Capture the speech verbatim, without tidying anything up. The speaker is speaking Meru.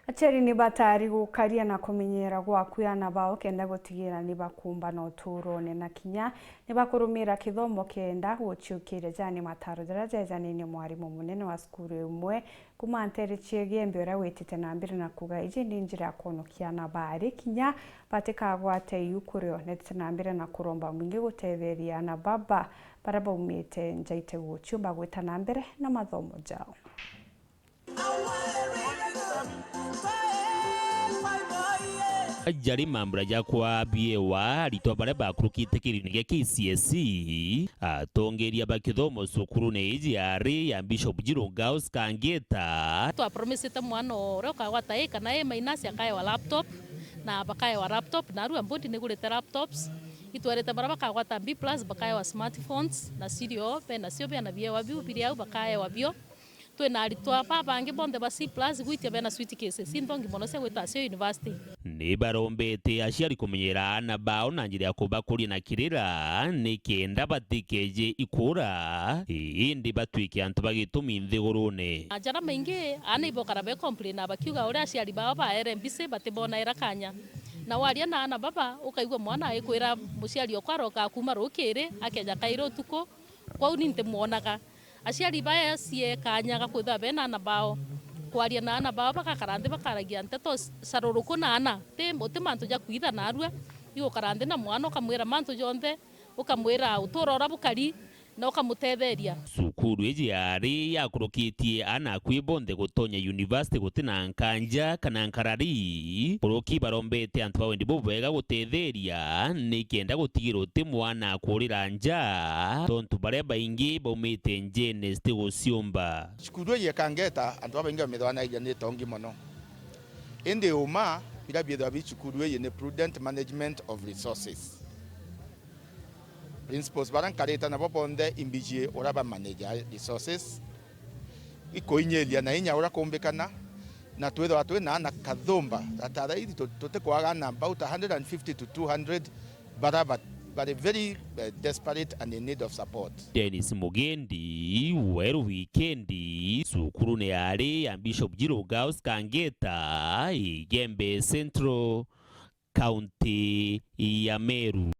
Aciari ni batari gukaria na kumenyera gwaku ana bao kenda gutigira ni bakumbana uturone na kinya ni bakurumira kithomo kenda guciukiria jani mataro jaria jejanine mwarimu munene wa cukuru imwe kuma ntere cia Igembe uria witite na mbere na kuga iji ni njira ya kwonokia ana bari kinya batikagwate iu kurio. Netite na mbere na kuromba mwingi gutetheria ana baba baria baumite nja ite guciumba gwita na mbere na mathomo jao. Jari mambura ja kwa biewa aritwa baria bakurukite kiriuni gia K C S E, atongeria ba kithomo cukurune iji ari ya Bishop Jiru Gaus Kangeta. Twapromisite mwana uria ukagwata A kana A minus akaewa laptop, na bakaewa laptop, na arua mbondi nigurite laptops. Itwerite baria bakagwata B plus bakaewa smartphones, na cereal bena cio, bena biewa biu biri au bakaewa bio. Twina aritwa babangi bonthe ba C plus gwitia bena suitcases inthongi mono cia gwita acio university. Ni barombete aciari kumenyera aana bao na njira ya kubakuria na kirira, nikenda batikeje ikura, indi batwike antu ba gitumi nthigurune. Na jara maingi, aana ibokara be complain bakiuga uria aciari bao baere mbisi batibonaira kanya. Na waria na aana baba, ukaigua mwana agikwira muciari okwa aroka kuuma rukiri, akeja kairi utuku, kwou ni ntimwonaga. Aciari baesie kanya ga kwithirwa bena aana bao, kwaria na aana bao, bagakara nthi bakaragia nteto caruruku na aana. Ti, ti mantu ja kwitha narua, igukara nthi na mwana ukamwira mantu jonthe, ukamwira uturo uria bukari, na ukamutetheria. Cukuru iji yari yakurukitie aana akui bonthe gutonya university guti na nkanja kana nkarari. Kuruki barombete antu ba wendi bubwega gutetheria, nikenda gutigira uti mwana akurira nja, tontu baria baingi baumite njene citiguciumba. Cukuru iji ya Kangeta, antu babaingi bamithwanagia ni tongi mono. Indi uma, biria biithirwa bi cukuru iji ni prudent management of resources. Principals baria nkarite nabo bonthe imbiji uria ba manage resources, ikuinyiria na inya uria kumbikana, na twithirwa twina aana kathumba, that are either tu-, tutikwaga aana about a hundred and fifty to two hundred baria ba-, bari very, eh, desperate and in need of support. Dennis Mugendi, Weru Wikendi, cukurune yari ya Bishop Jiru Gaus Kangeta, Igembe Central, kaunti ya Meru.